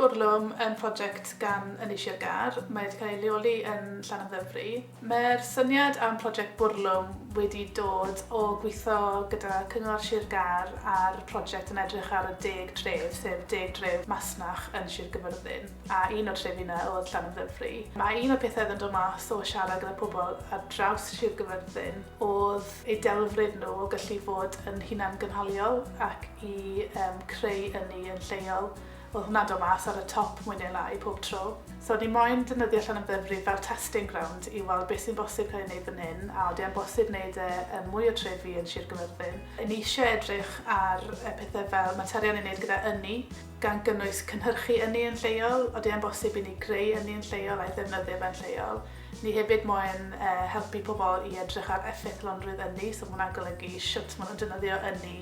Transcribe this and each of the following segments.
Bwrlwm yn prosiect gan Ynni Sir Gâr. Mae wedi cael ei leoli yn Llanymddyfri. Mae'r syniad am prosiect Bwrlwm wedi dod o gweithio gyda Cyngor Sir Gâr ar prosiect yn edrych ar y deg tref, sef deg tref masnach yn Sir Gyfyrddin, a un o'r trefi yna oedd Llanymddyfri. Mae un o'r pethau oedd yn dod mas o siarad gyda pobl ar draws Sir Gyfyrddin oedd eu delfryd nhw o gallu fod yn hunan-gynhaliol ac i creu ynni yn lleol. Oedd hwnna'n dod mas ar y top mwy neu lai pob tro. So o'n i moyn defnyddio Llanymddyfri fel testing ground i weld beth sy'n bosib cael ei wneud fan hyn, a odi e'n bosib wneud e yn mwy o trefi yn Sir Gyfyrddin. O'n i eisiau edrych ar y pethau fel materion i wneud gyda ynni, gan gynnwys cynhyrchu ynni yn lleol, odi e'n bosib i ni greu ynni yn lleol a'i ddefnyddio fe'n lleol. Ni hefyd moyn helpu pobl i edrych ar effeithlonrwydd ynni, so ma' hwnna'n golygu shwt maen nhw'n defnyddio ynni.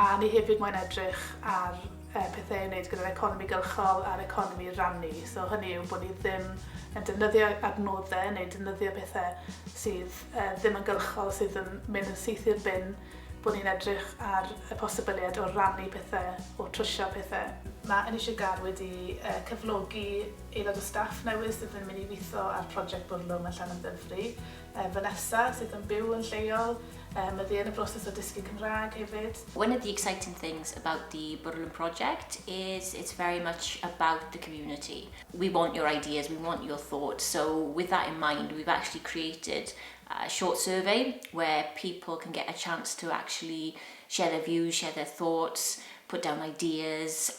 A ni hefyd moyn edrych ar pethau i wneud gyda'r economi gylchol a'r economi rannu. So hynny yw bod ni ddim yn defnyddio adnoddau neu defnyddio pethau sydd ddim yn gylchol, sydd yn mynd yn syth i'r bin, bod ni'n edrych ar y posibiliad o rannu pethau, o trwsio pethau. Mae Ynni Sir Gâr wedi cyflogi aelod o staff newydd sydd yn mynd i weithio ar prosiect bwrlwm yn Llanymddyfri. Vanessa, sydd yn byw yn lleol, mae hi yn y broses o dysgu Cymraeg hefyd. One of the exciting things about the Bwrlwm project is it's very much about the community. We want your ideas, we want your thoughts, so with that in mind we've actually created a short survey where people can get a chance to actually share their views, share their thoughts, put down ideas,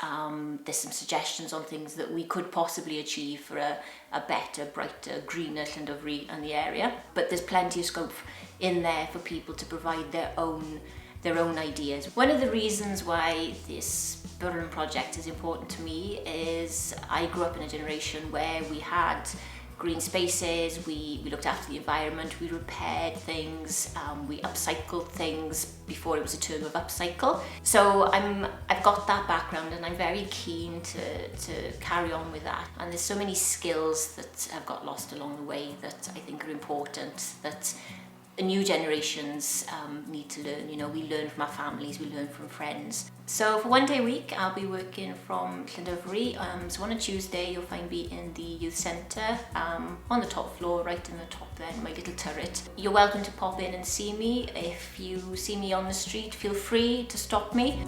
there's some suggestions on things that we could possibly achieve for a better, brighter, greener Llandovery and the area. But there's plenty of scope in there for people to provide their own ideas. One of the reasons why this Bwrlwm project is important to me is I grew up in a generation where we had green spaces, we looked after the environment, we repaired things, we upcycled things before it was a term of upcycle. So I've got that background and I'm very keen to carry on with that. And there's so many skills that have got lost along the way that I think are important, that the new generations need to learn. We learn from our families, we learn from friends. So for one day a week, I'll be working from Llandovery. So on a Tuesday, you'll find me in the youth centre, on the top floor, right in the top there, in my little turret. You're welcome to pop in and see me. If you see me on the street, feel free to stop me.